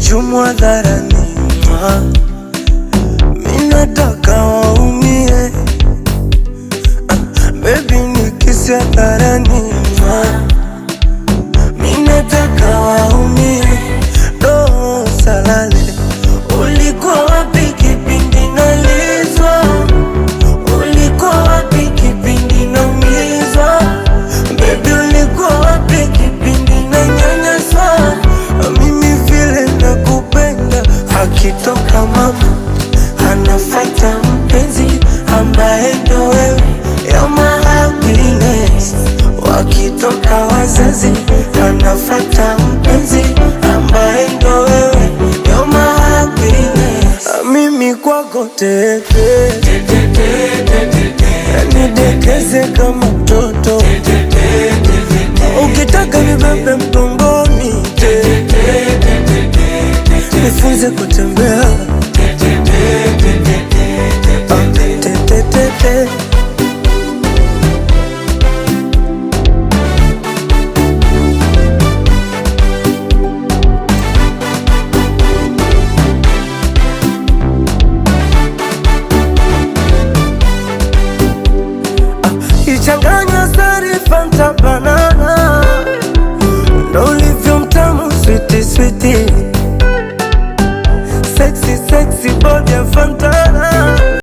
Nichumwa hadharani, mi nataka waumie. Baby nikisi hadharani, mi nataka waumie. Do salale, ulikuwa wapi kipindi nalizwa? Ulikuwa wapi kipindi naumizwa? Baby ulikuwa wapi kipindi nanyanyaswa? Mimi vile nakupenda, akitoka mama anafata mpenzi ambaye ndo wewe, ya my happiness. Wakitoka wazazi anafata mpenzi ambaye ndo wewe, ya my happiness. Mimi kwako tete, nidekeze kama mtoto, ukitaka nibebe mgongoni, nifunze kutembea. Ah, te, te, te, te.